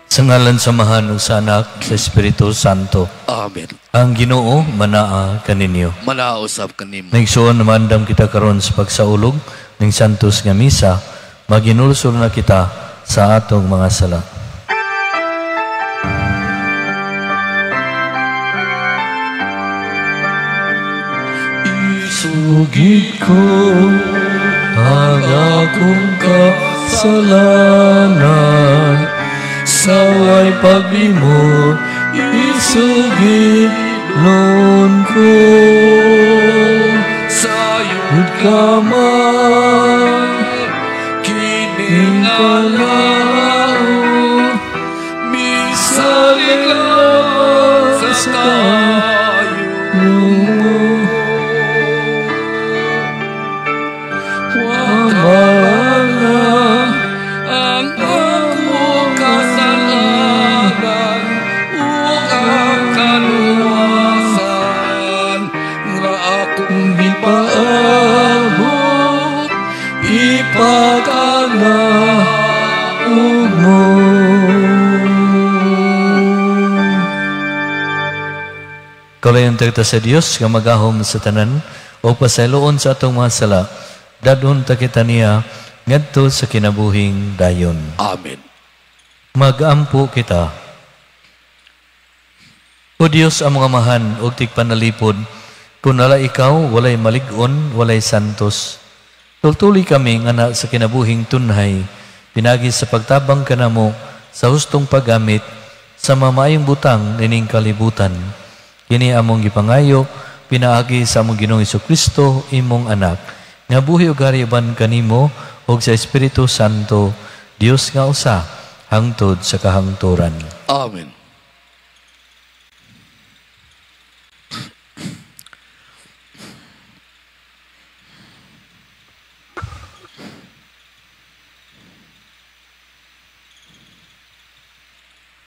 Sa ngalan sa Amahan ug sa Anak, sa Espiritu Santo. Amen. Ang Ginoo manaa kaninyo. Manaa usab kanimo. Naigsuon, naandam kita karon sa pagsaulog ning Santos nga Misa, maginulsol na kita sa atong mga sala. Isugid ko ang akong kasalanan, sa way paglimot, isugid nun ko. Sayod ka man, kining alao, misalig lamang sa kaayo mo. Wala ang akong kasalanan ug ang kaluwasan nga akong gipaabot, ipakanaog mo. Kalayon ta sa Dios nga magahom sa tanan o pasayloon sa atong mga sala, dadon ta kita niya ngadto sa kinabuhing dayon. Amen. Magampo kita. O Dios among Amahan ug tigpanalipod, kun ala ikaw walay malig-on, walay santos. Tultuli kami nga sa kinabuhing tunhay, pinagi sa pagtabang kanamo sa hustong paggamit sa mamaayong butang nining kalibutan. Kini among gipangayo pinaagi sa among Ginoong Hesukristo, imong anak, nga buhi ug hari uban kanimo ug sa Espiritu Santo, Dios nga usa, hangtod sa kahangturan. Amen.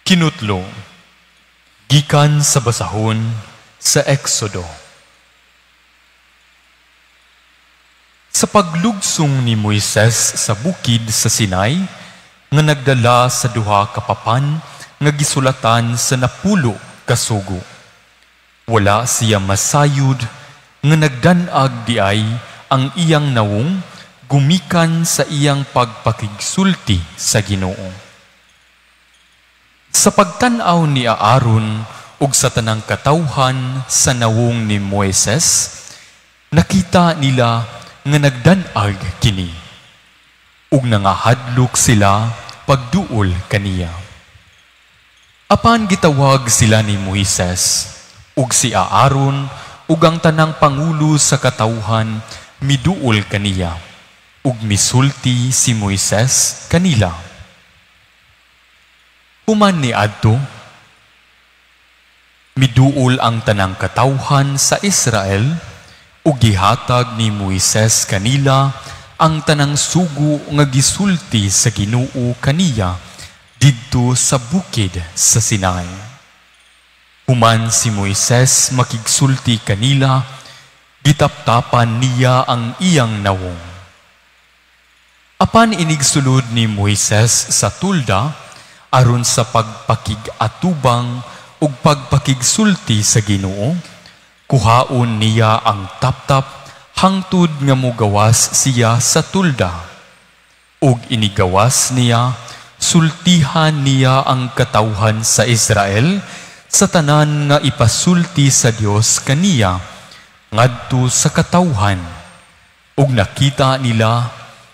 Kinutlo, gikan sa basahon sa Exodo. Sa paglugsong ni Moises sa bukid sa Sinai, nga nagdala sa duha ka papan nga gisulatan sa 10 ka sugo. Wala siya masayod nga nagdan-ag diay ang iyang nawong gumikan sa iyang pagpakigsulti sa Ginoo. Sa pagtan-aw ni Aaron ug sa tanang katawhan sa nawong ni Moises, nakita nila nga nagdan-ag kini, ug nangahadlok sila pagduol kaniya. Apan gitawag sila ni Moises ug si Aaron ug ang tanang pangulo sa katawhan miduol kaniya, ug misulti si Moises kanila. Human ni adto, miduol ang tanang katawhan sa Israel ug gihatag ni Moises kanila ang tanang sugo nga gisulti sa Ginoo kaniya didto sa bukid sa Sinai. Human si Moises makigsulti kanila, gitaptapan niya ang iyang nawong. Apan inigsulod ni Moises sa tulda aron sa pagpakig-atubang ug pagpakigsulti sa Ginoo, kuhaon niya ang taptap hangtod nga mogawas siya sa tulda. Ug inigawas niya, sultihan niya ang katawhan sa Israel sa tanan nga ipasulti sa Dios kaniya ngadto sa katawhan. Ug nakita nila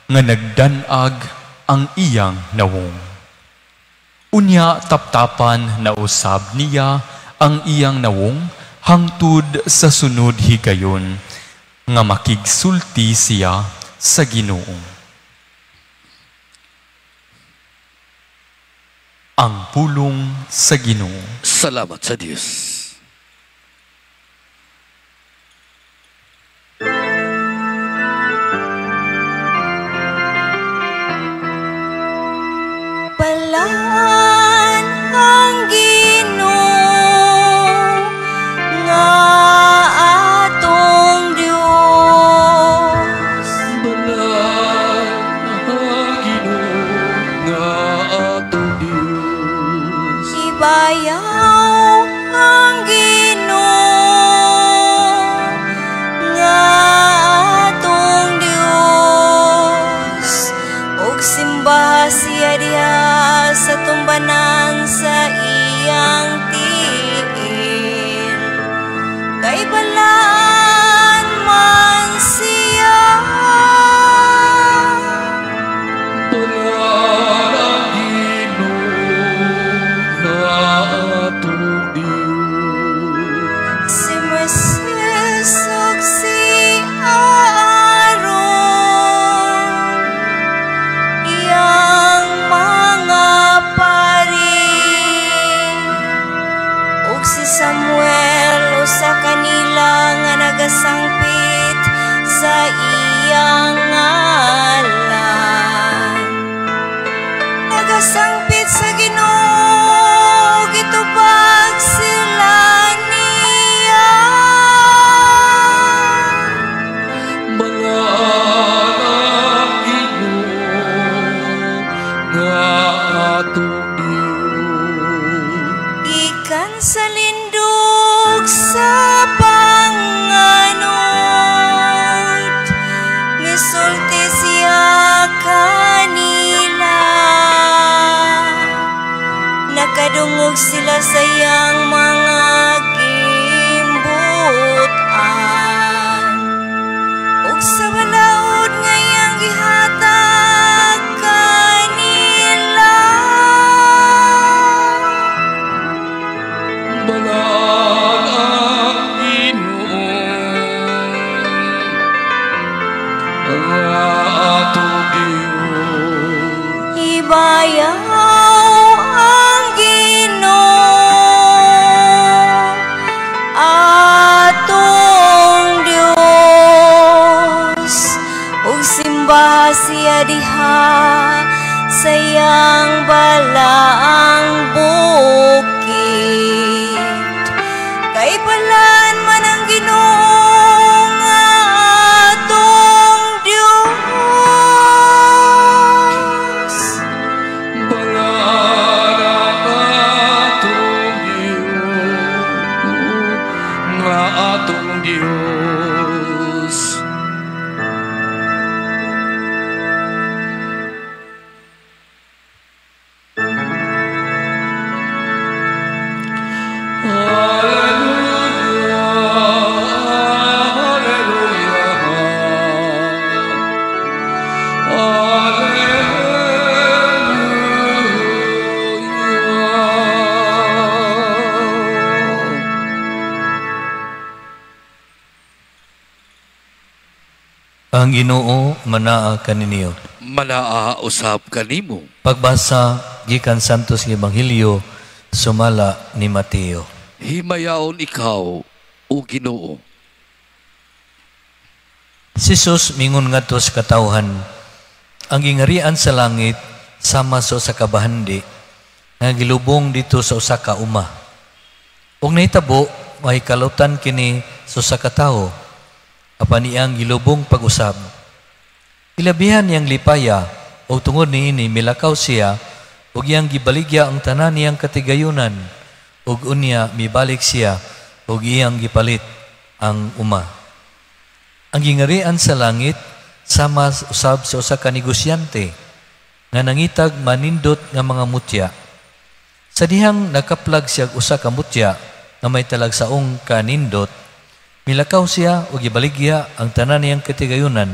nga nagdan-ag ang iyang nawong. Unya taptapan na usab niya ang iyang nawong hangtod sa sunod higayon nga makigsulti siya sa Ginoo. Ang pulong sa Ginoo. Salamat sa Dios. Balaan ang Ginoo nga atong Dios. Balaan ang Ginoo nga atong Dios. Ibayaw ang Ginoo nga atong Dios ug simbaha siya diha sa tumbanan sa iyang tiil, kay balaan man siya. Balaan ang Ginoo nga atong Dios. Si Moises ug si Aaron, iyang mga pari, ug si Samuel usa kanila nga nagasangpit sa iyang ngalan. Nagasangpit sa Ginoo, gitubag sila niya. Balaan ang Ginoo nga atong Dios. Gikan sa lindog sa panganod, misulti siya kanila. Nakadungog sila sa iyang mga gimbutan ug sa balaod nga iyang gihatag kanila. Balaan ang Ginoo nga atong Dios. Ibayaw ang Ginoo atong Dios ug simbaha siya diha sa iyang balaang bukid, kay balaan man ang Ginoo nga atong Dios. Balaan ang atong Ginoo nga atong Dios. Alleluia, alleluia, alleluia. Ang Ginoo manaa kaninyo. Manaa usab kanimo. Pagbasa gikan Santos nga Ebanghelyo sumala ni Mateo. Himayaon ikaw, o Ginoo. Si Jesus mingon ngadto sa katawhan, ang gingarian sa langit sama sa usa ka bahandi nga gilubong dito sa usa ka uma. Ug nahitabo mahikalutan kini sa usa ka tawo, apan iyang gilubong pag-usab. Ilabihan niyang lipaya ug tungod niini milakaw siya ug iyang gibaligya ang tanan niyang katigayunan, ug unya mibalik siya ug iyang gipalit ang uma. Ang gingarian sa langit sama usab sa usa ka negosyante nga nangitag manindot nga mga mutya. Sa dihang nakaplag siya og usa ka mutya nga may talagsaong kanindot, milakaw siya ug gibaligya ang tanan niyang katigayunan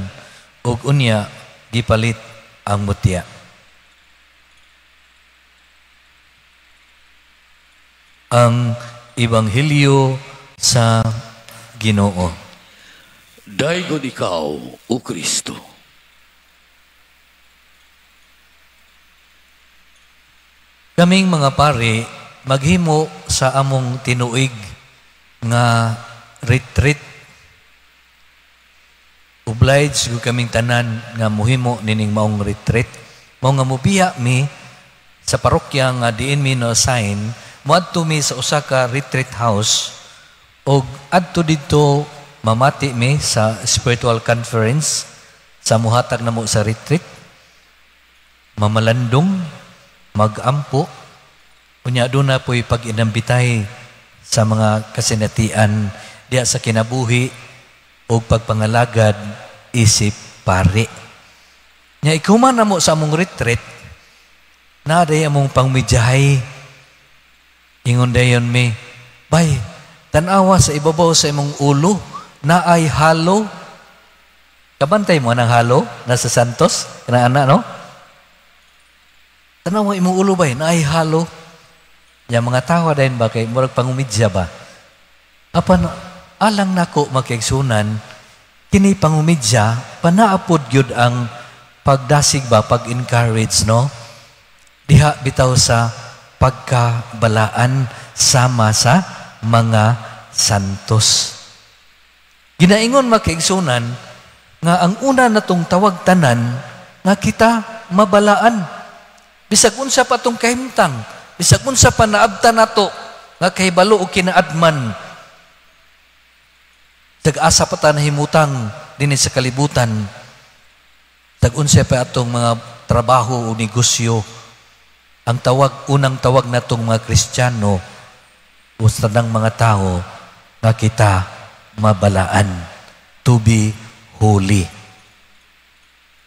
ug unya gipalit ang mutya. Ang Ebanghelyo sa Ginoo. Daygon ikaw, o Kristo. Kaming mga pare, maghimo sa among tinuig nga retreat. Obliged ko kaming tanan nga muhimo nining maong retreat. Mao nga mobiya mi sa parokya nga diin mi no assign, moadto mi sa usa ka retreat house og adto didto mamati mi sa spiritual conference sa muhatag namo sa retreat, mamalandong, magampo, Unya doon na po'y pag-inambitay sa mga kasinatian diya sa kinabuhi o pagpangalagad isip pari. Nya ikaw man namo sa among retreat, naa day among pangmidyahay. Ingon dayon mi, "Bay, tanawa sa ibabaw sa imong ulo, naay halo." Kabantay mo ng halo, nasa Santos, kana ana, no? "Tanawa imong ulo, bay, naay halo." Ya mga tawa dayon ba kay murag pangumidya ba? Apan alang nako, mga kaigsuonan, kini pangumidya panaapod gyud ang pagdasig ba, pag-encourage, no? Diha bitaw sa pagkabalaan sama sa mga santos. Ginaingon, mga kaigsuonan, nga ang una natong tawag tanan nga kita mabalaan. Bisag unsa pa tong kahimtang, bisag unsa pa naabtan nato nga kahibalo o kinaadman, tag-asa pa ta nahimutang dinhi sa kalibutan, tag unsa pa atong mga trabaho o negosyo, ang tawag, unang tawag natong mga Kristiyano o sa tanang mga tao nga kita mabalaan, to be holy.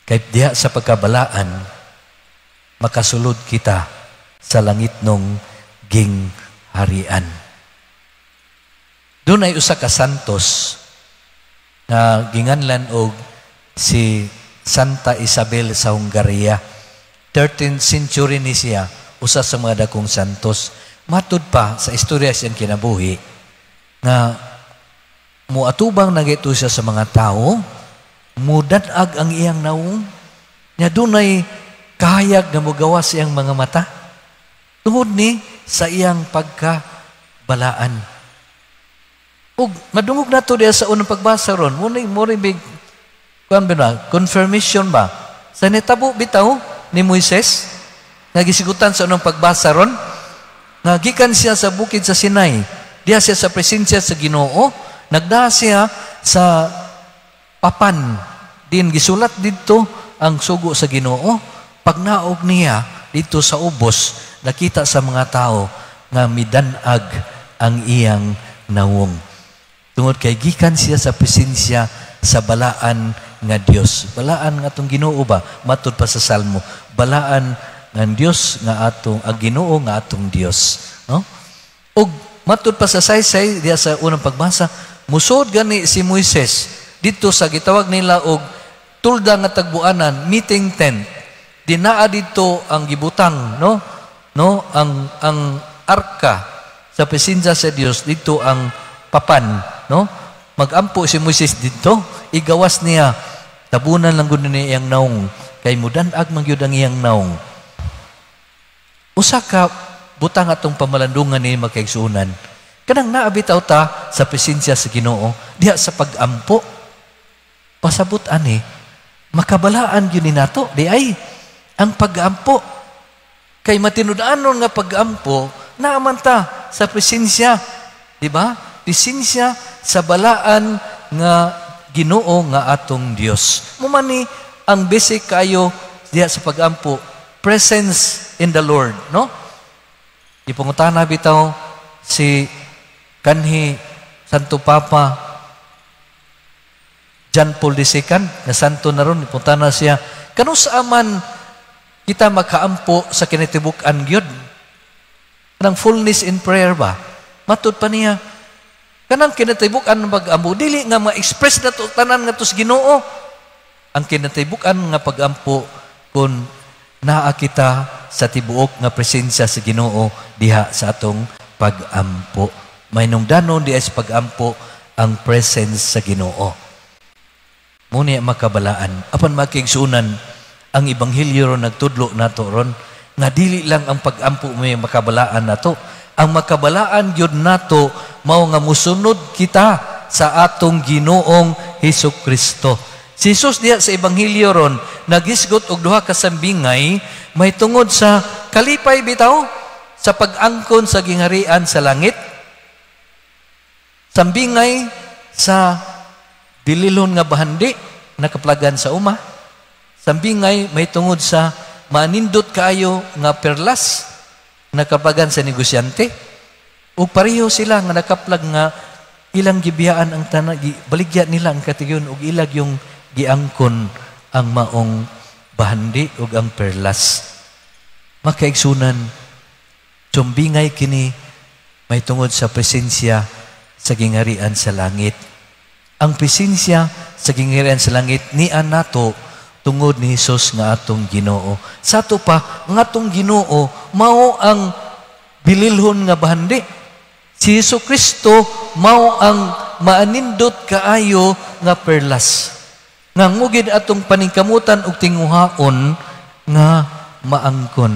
Kay diha sa pagkabalaan, makasulod kita sa langitnong gingharian. Doon ay usa ka santos na ginganlan og si Santa Isabel sa Hungaria. 13th century ni siya, usa sa mga dakong santos. Matud pa sa istorya siyang kinabuhi nga muatubang nagito siya sa mga tao, mudanag ang iyang nawong, nya dunay kahayag nga mugawas iyang mga mata. Tungod ni sa iyang pagkabalaan. Ug madungog nato diya sa unang pagbasa ron, mo mo big kuan ba, confirmation ba sa nitabo bitaw ni Moises nga gisigutan sa unang pagbasa ron, nga gikan siya sa bukid sa Sinai, diha siya sa presensya sa Ginoo, nagdaa siya sa papan din gisulat didto ang sugo sa Ginoo. Pagnaog niya dito sa ubos, nakita sa mga tao nga midanag ang iyang nawong tungod kay gikan siya sa presensya sa balaan nga Dios, balaan nga atong Ginoo ba. Matud pa sa Salmo, balaan nga Dios nga atong ang Ginoo nga atong Dios, no? Ug matud pa sa saysay diya sa unang pagbasa, musod gani si Moises dito sa gitawag nila og tulda nga tagbuanan, meeting tent. Dinaa dito ang gibutang, no, ang arka sa presensya sa Dios, dito ang papan, no? Magampo si Moises dito, igawas niya, tabunan lang gud ni iyang naong kay mudanag man gyud ang iyang naong. Usa ka butang atong pamalandungan ni, mga kaigsuonan, kanang naa bitaw ta sa presensya sa Ginoo diha sa pagampo, pasabot ani makabalaan gyud ni nato di ay ang pagampo, kay matinud-anon nga pagampo, naaman ta sa presensya, di ba, presensya sa balaan nga Ginoo nga atong Dios. Mao man ni ang basic kayo diha sa pagampo, presence in the Lord, no? Ipangutana bitaw si kanhi Santo Papa John Paul II, na santo na ron, ipangutana siya, "Kanus-a man kita makaampo sa kinatibuk-an gyud? Kanang fullness in prayer ba?" Matud pa niya, kanang kinatibuk-an ng pag-ampo, dili nga ma-express na to, tanan nga to sa Ginoo. Ang kinatibuk-an nga pag-ampo kung naa kita sa tibuok nga presensya sa Ginoo diha sa atong pag-ampo. Mahinungdanon diha sa pag-ampo ang presence sa Ginoo. Mao ni makabalaan. Apan, mga kaigsuonan, ang ebanghelyo ron nagtudlo nato ron nga dili lang ang pag-ampo may makabalaan nato. Ang makabalaan gyud nato mao nga musunod kita sa atong Ginoong Hesus Kristo. Si Jesus diha sa ebanghelyo ron nagisgot og duha ka sambingay may tungod sa kalipay bitaw sa pag-angkon sa gingharian sa langit. Sambingay sa dililon nga bahandi nakaplagan sa uma. Sambingay may tungod sa manindot kaayo nga perlas. Nakapagan sa negosyante. Ug pareho sila nga nakaplag nga ilang gibiyaan ang tanan, baligya nila ang katigayon ug ilag yung giangkon ang maong bahandi ug ang perlas. Makaigsunan, tsumbingay kini may tungod sa presensya sa gingharian sa langit. Ang presensya sa gingharian sa langit niya nato tungod ni Hesus nga atong Ginoo. Sa ato pa, nga atong Ginoo mao ang bililhon nga bahandi. Si Hesus Kristo mao ang maanindot kaayo nga perlas. Nga ngugid atong paningkamutan og tinguhaon nga maangkon.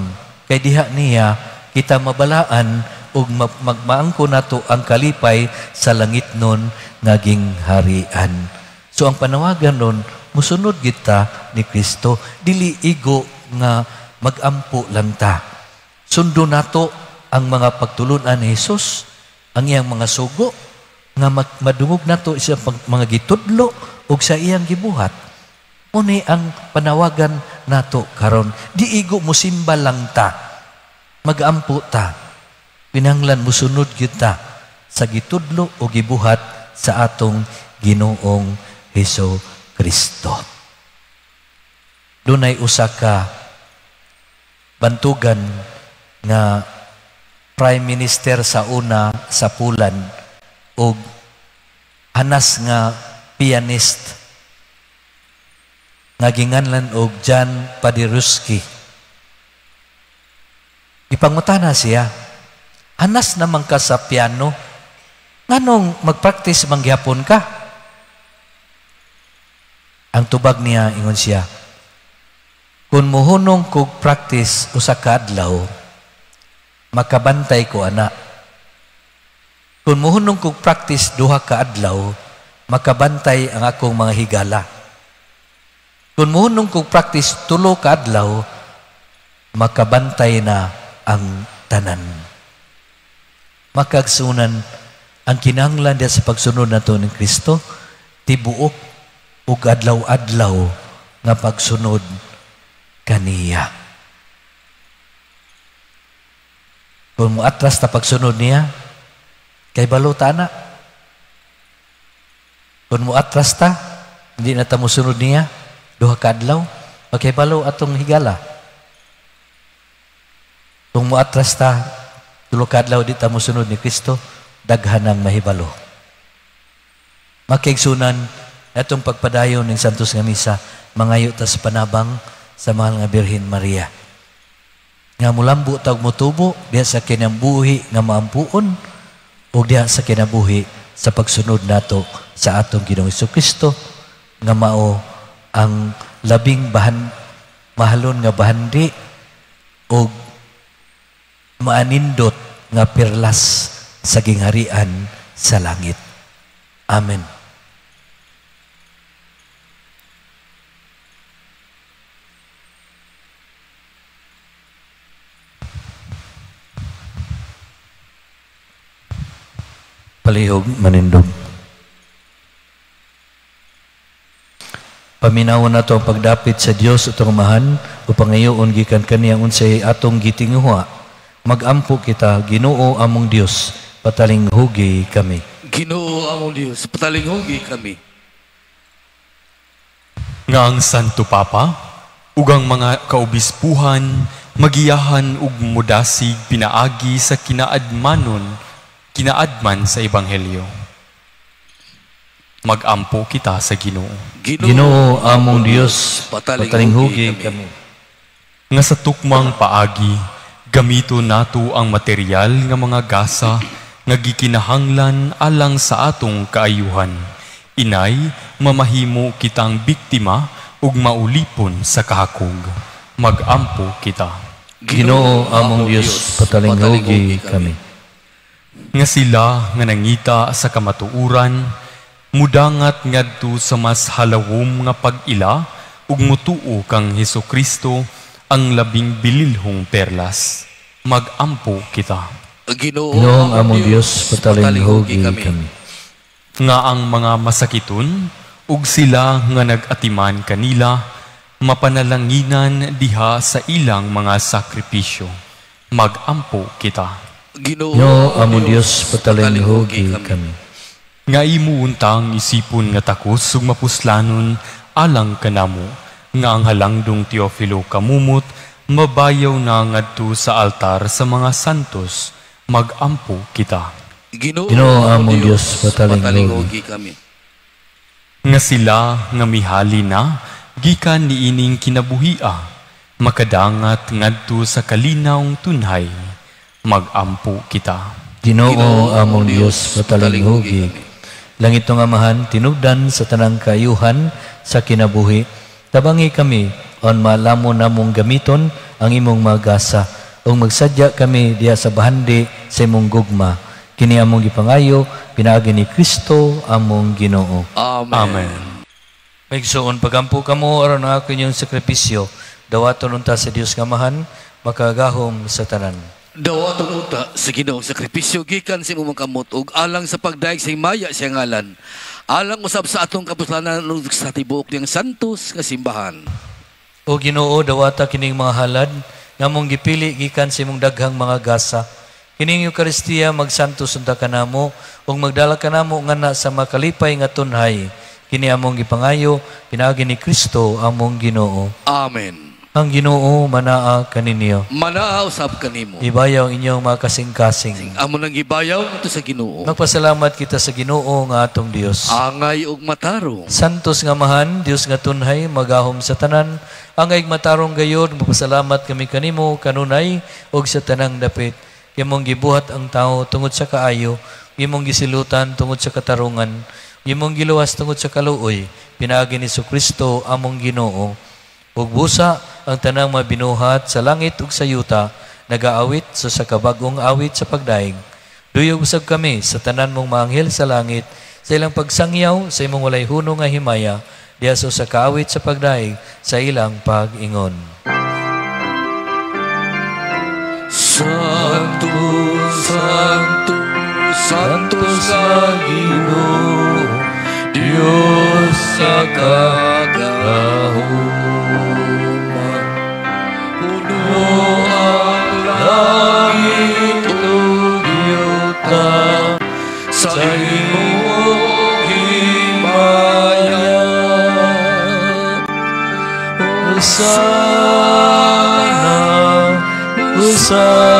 Kay diha niya kita mabalaan ug magmaangkon nato ang kalipay sa langit nun nga gingharian. So ang panawagan nun, musunod kita ni Kristo, dili igo nga magampo lang ta. Sundo nato ang mga pagtulunan ni Hesus, ang iyang mga sugo, nga madungog nato sa mga gitudlo ug sa iyang gibuhat. Muni ang panawagan nato karon, di igo musimba lang ta, magampo ta. Pinanglan musunod kita sa gitudlo o gibuhat sa atong Ginoong Hesus Kristo. Dunay usa ka bantugan nga Prime Minister sa una sa Poland og hanas nga pianist nga ginganlan og Jan Paderewski. Ipangutana siya, hanas naman ka sa piano, nganong magpractice man gihapon ka? Ang tubag niya, ingon siya, kung muhunong kog practice usa ka adlaw, makabantay ko ana. Kung muhunong kog practice duha ka adlaw, makabantay ang akong mga higala. Kung muhunong kog practice tulo ka adlaw, makabantay na ang tanan. Makagsunan ang kinahanglan diya sa pagsunod nato ni Kristo, tibuok ug adlaw-adlaw nga pagsunod kaniya. Kung moatras ta pagsunod niya, kay balo ta na. Kung moatras ta, hindi na ta mosunod niya, duha ka adlaw, kay balo atong higala. Kung moatras ta, tulo ka adlaw di ta mosunod ni Kristo, daghan ang mahibalo. Makigsunan atong pagpadayon ng Santos nga Misa, mangayo ta sa panabang sa mahal nga Birhen Maria. Nga mulambo ta og motubo diha sa kinabuhi nga maampuon ug diha sa kinabuhi sa pagsunod nato sa atong Ginoong Hesukristo nga mao ang labing mahalon nga bahandi ug maanindot nga perlas sa gingharian sa langit. Amen. Palihog manindog. Paminawon nato ang pagdapit sa Dios atong Amahan upang ngayon gikan kaniyang unsay atong gitinguha. Magampo kita, Ginoo among Dios, patalinghugi kami. Ginoo among Dios, patalinghugi kami. Nga ang Santo Papa ug ang mga kaobispuhan magiyahan ug mudasig pinaagi sa kinaadman sa Ebanghelyo. Magampo kita sa Ginoo. Ginoo among Dios, patalinghugi kami. Nga sa tukmang paagi, gamito nato ang material nga mga gasa nga gikinahanglan alang sa atong kaayuhan. Inay, mamahimo kitang biktima ug maulipon sa kahakog. Magampo kita. Ginoo among Dios, patalinghugi kami. Nga sila nga nangita sa kamatuoran, mudangat ngadto sa mas halawom nga pag-ila ug mutuo kang Hesukristo ang labing bililhong perlas. Magampo kita. Ginoo among Dios, patalinghugi kami. Nga ang mga masakiton ug sila nga nag-atiman kanila mapanalanginan diha sa ilang mga sakripisyo. Magampo kita. Ginoo, among Dios, patalinghugi kami. Nga imo untang isipon nga takos ug mapuslanon alang kanamo, nga ang halangdong Teofilo kamumot mabayaw na ngadto sa altar sa mga santos. Magampo kita. Ginoo, among Dios, patalinghugi kami. Nga sila nga mihali na gikan niining kinabuhia, makadangat ngadto sa kalinawng tunhay. Magampo kita. Ginoo, among Dios, patalinghugi. Langit ng Amahan, tinubdan sa tanang kaayuhan sa kinabuhi. Tabangi kami on malamo namong gamiton ang imong magasa, ug magsadya kami diha sa bahandi sa imong gugma. Kini among gipangayo pinaagi ni Kristo among Ginoo. Amen. Amen. Maigsoon, pagampo kamo aron ang ako inyong sakripisyo, dawaton unta sa Dios nga Amahan, makagahom sa tanan. Dawaton unta sa Ginoo sakripisyo gikan sa imong kamot ug alang sa pagdayeg sa himaya sa ngalan, alang usab sa atong kapuslanan ug sa tibuok niyang santos nga simbahan. O Ginoo, dawata kining mga halad nga among gipili gikan sa imong daghang mga gasa. Kining Eukaristiya magsantos unta kanamo ug magdala kanamo ngana sa makalipay nga tunhay. Kini among gipangayo pinaagi ni Kristo among Ginoo. Amen. Ang Ginoo manaa kaninyo. Manaa usab kanimo. Ibayaw inyong mga kasing-kasing. Amo nang gibayaw ngadto sa Ginoo. Magpasalamat kita sa Ginoo nga atong Dios. Angay ug matarong. Santos nga Amahan, Dios nga tunhay, magahom sa tanan, angay matarong gayod, magpasalamat kami kanimo kanunay ug sa tanang dapit. Imong gibuhat ang tao tungod sa kaayo, imong gisilutan tungod sa katarungan, imong giluwas tungod sa kaluoy, pinaagi ni Kristo among Ginoo. Ug busa ang tanang mabinuhat sa langit ug sa yuta, nagaawit sa kabag-ong awit sa pagdaig. Duyog usab kami sa tanan mong maanghel sa langit, sa ilang pagsangyaw sa imong walay huno nga himaya, diha sa kaawit sa pagdaig sa ilang pag-ingon. Santo, Santo, Santo sa Ginoo, Dios sa kagahuman. Puno ang langit ug yuta sa imong himaya. Hosana, Hosana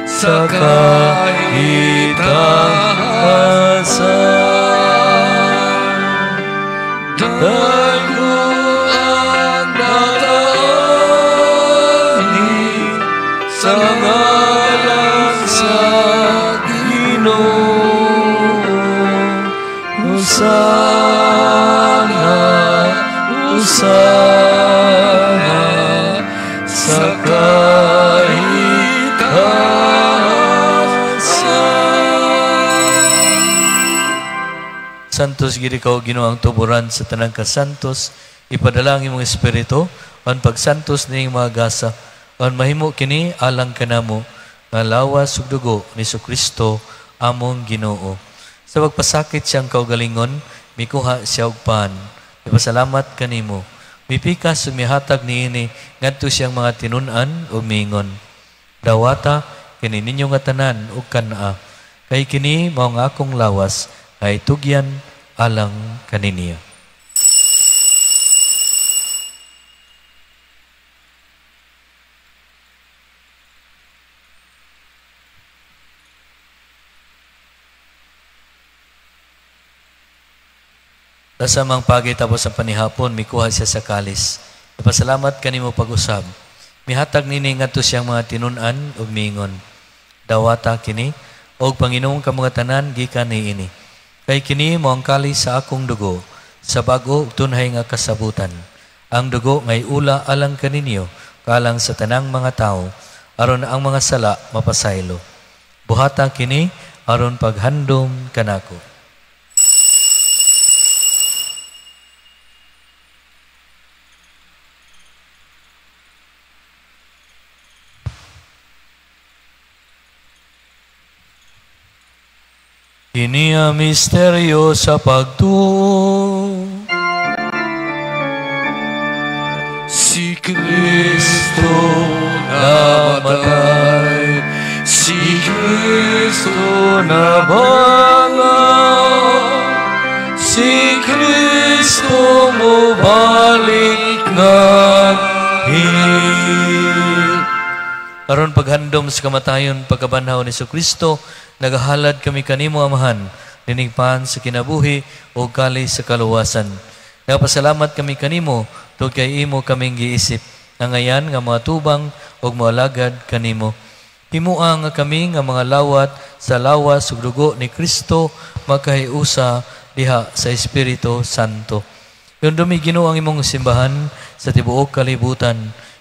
sa kahitasan. Dago ang nataani sa ngalan sa Ginoo. Hosana, Hosana sa kahitasan. Santos gid ikaw Ginoo ang tuburan sa tanang kasantos, ipadala ang imong espiritu ang pagsantos ning mga gasa, ang mahimo kini alang kanamo nga lawas ug dugo ni Kristo among Ginoo. Sa pagpasakit siyang kaugalingon, mikuha siya og pan. Ipasalamat kanimo. Mipikas ug mihatag niini ngadto siyang mga tinun-an ug miingon. Dawata kini ninyo nga tanan ug kan-a, kay kini mao ang akong lawas ay tugyan alang kaninyo. Tasamang pagi tapos ang panihapon, mikuha siya sa kalis. Ipasalamat kanimo pag-usab. Mihatag nini ngadto siyang mga tinun-an ug miingon. Dawata kini og Panginoong kamong tanan gikan niini. Kay kini mao ang kalis sa akong dugo, sa bag-o ug tunhay nga kasabutan. Ang dugo ngay ula alang kaninyo, kalang sa tanang mga tawo, aron ang mga sala mapasaylo. Buhata kini aron paghandom kanako. Kini ang misteryo sa pagtuo. Si Kristo namatay, si Kristo nabangaw, si Kristo mobalik nganhi. Aron paghandom sa kamatayon pagkabanhaw ni Kristo, nagahalad kami kanimo, Amahan, ninigpan sa kinabuhi o kali sa kaluwasan. Nagapasalamat kami kanimo tungod kay imo kaming giisip nangayan nga mga tubang ug moalagad kanimo. Himua nga kami nga mga lawat sa lawas ug dugo ni Kristo makahiusa diha sa Espiritu Santo. Yundumi, Ginoo, ang imong simbahan sa tibuok kalibutan.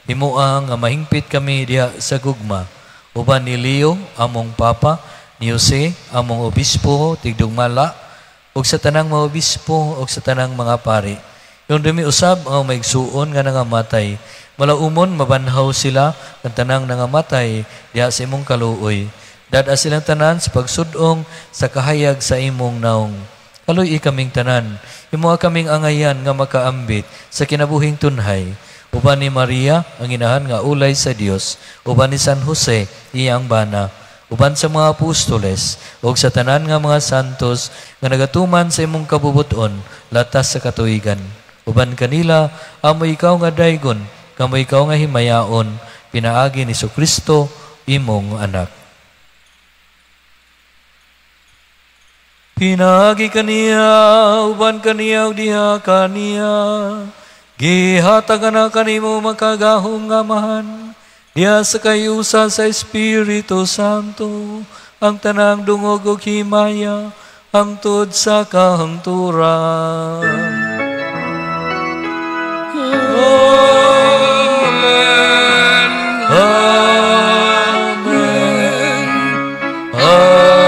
Himua nga mahingpit kami diha sa gugma. Uban ni Leo, among Papa, ni Jose, among Obispo, tigdugmala, ug sa tanang mga obispo ug sa tanang mga pari. Yundumi usab ang maigsuon nga nangamatay. Malaumon mabanhaw sila ang tanang nangamatay diha sa imong kaluoy. Dad-a silang tanan sa pagsudong sa kahayag sa imong naong. Kaluy-i kaming tanan, himoa kaming angayan nga makaambit sa kinabuhing tunhay. Uban ni Maria, ang inahan nga ulay sa Dios, uban ni San Jose, iyang bana, uban sa mga apostoles, ug sa tanan nga mga santos nga nagatuman sa imong kabubuton, latas sa katuigan. Uban kanila, amo ikaw nga daygon, kamo ikaw nga himayaon, pinaagi ni Kristo, imong anak. Pinaagi kaniya, uban kaniya, ug diha kaniya, gihatag na kanimo makagahom nga Amahan, diha sa kayusa sa Espiritu Santo, ang tanang dungog ug himaya, hangtod sa kahangturan. Amen. Amen. Amen.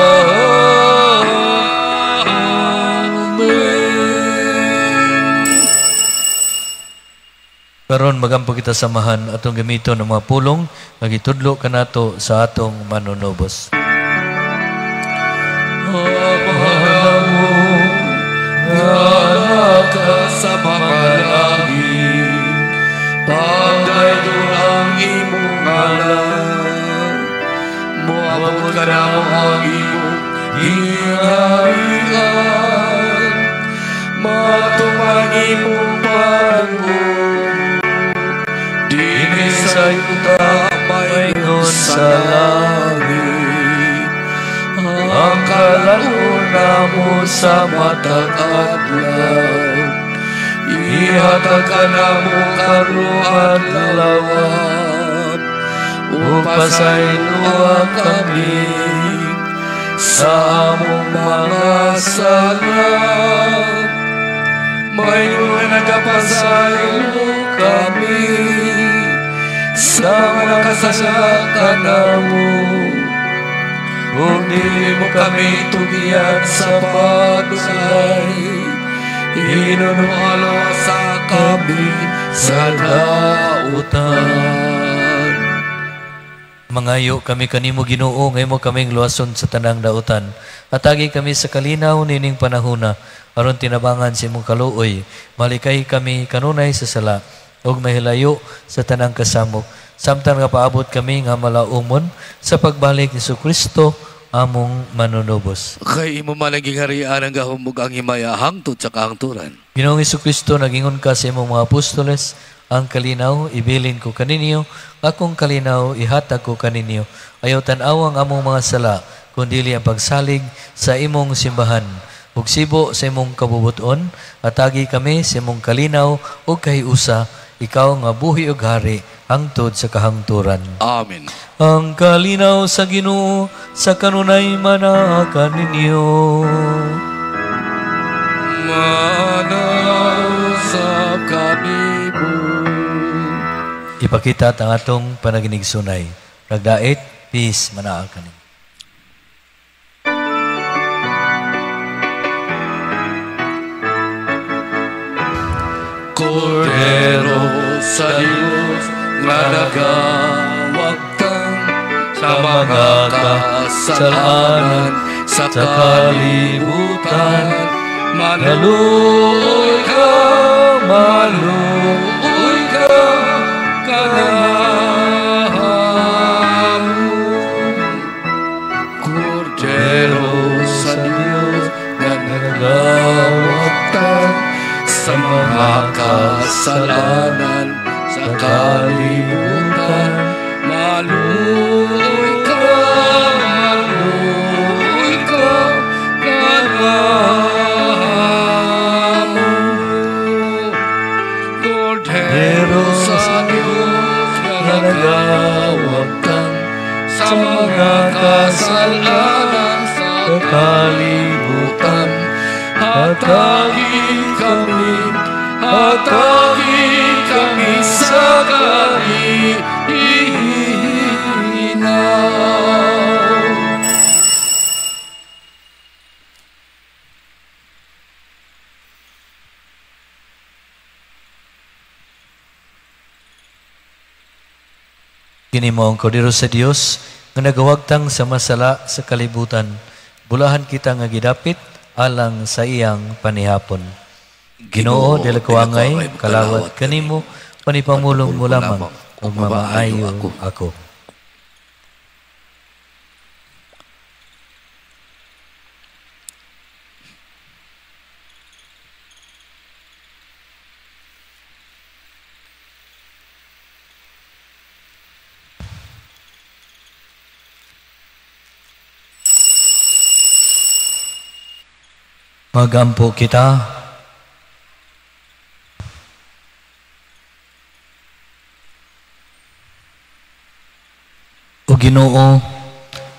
Karon magampo kita samahan atong gamiton ng mga pulong nga gitudlo kanato sa atong manunubos. Ama nga naka sa mga langit, pagdayon ang imong ngalan, moabot kanamo ang imong gingharian, matuman imong panahon, dinhi sa yuta maingon sa langit. Ang kalan-on mo sa matag adlaw, ihatag kanamo karon adlaw, ug pasayloa kami sa among mga sala, maingon nga nagapasaylo kami sa mga nakasala kanamo. Ug dili mo kami tugian sa pagsulay, hinunuhalo sa kami sa dautan. Mangayo kami kanimo, Ginoo, nga imo kaming luwason sa tanang dautan. Atagi kami sa kalinaw nining panahona, aron tinabangan sa imong kaluoy. Malikay kami kanunay sa sala, ug mahilayo sa tanang kasamok. Samtang nga paabot kami nga malaumon sa pagbalik ni Kristo among manunubos. Kay imo man ang gingharian ang gahom ug ang himaya hangtod sa kahangturan. Ginoong Kristo, nagingon ka sa imong mga apostoles, ang kalinaw ibilin ko kaninyo, akong kalinaw ihatag ko kaninyo. Ayaw tan-aw ang among mga sala, kundili ang pagsalig sa imong simbahan. Ug sibo sa imong kabubuton, atagi kami sa imong kalinaw ug kahiusa, ikaw nga buhi ug hari hangtod sa kahangturan. Amen. Ang kalinaw sa Ginoo sa kanunay manaa kaninyo. Manaw sa kanimo. Ipakita ang atong panaginigsunay. Nagdait, peace manaa kaninyo. Kordero sa Diyos nga nagawagtang sa mga kasalanan sa kalibutan, maluoy ka, maluoy ka kanamo. kasalanan sa kalibutan. Maluoy ka, maluoy ka, kanamo. Kordero sa Diyos nga nagawagtang sa mga kasalanan sa kalibutan. Hatagi kami sa kalinaw. Kini mo ang kordero sa Dios nga nagawagtang sa masala sa kalibutan. Bulahan kita nga gidapit alang sa iyang panihapon. Ginoo, dili ko angay, kalawat kanimo, panipamulong mo lamang, ug mamaayo ako. Magampo kita. O Ginoo,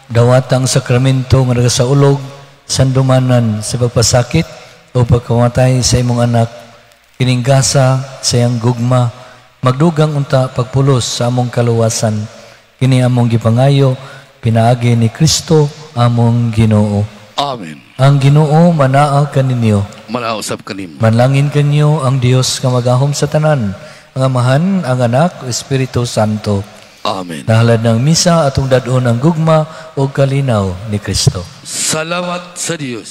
dawatang sakramento nga nagasaulog sandumanan sa pagpasakit o pagkamatay sa imong anak, kining gasa sa iyang gugma, magdugang unta pagpulos sa among kaluwasan. Kini among gipangayo pinaagi ni Kristo among Ginoo. Amen. Ang Ginoo manaa kaninyo. Manausap kanimo. Manlangin kanyo ang Dios nga magahom sa tanan, ang Amahan, ang Anak, Espiritu Santo. Amen. Nahalad ng misa atong dad-on ang gugma o kalinaw ni Kristo. Salamat sa Dios.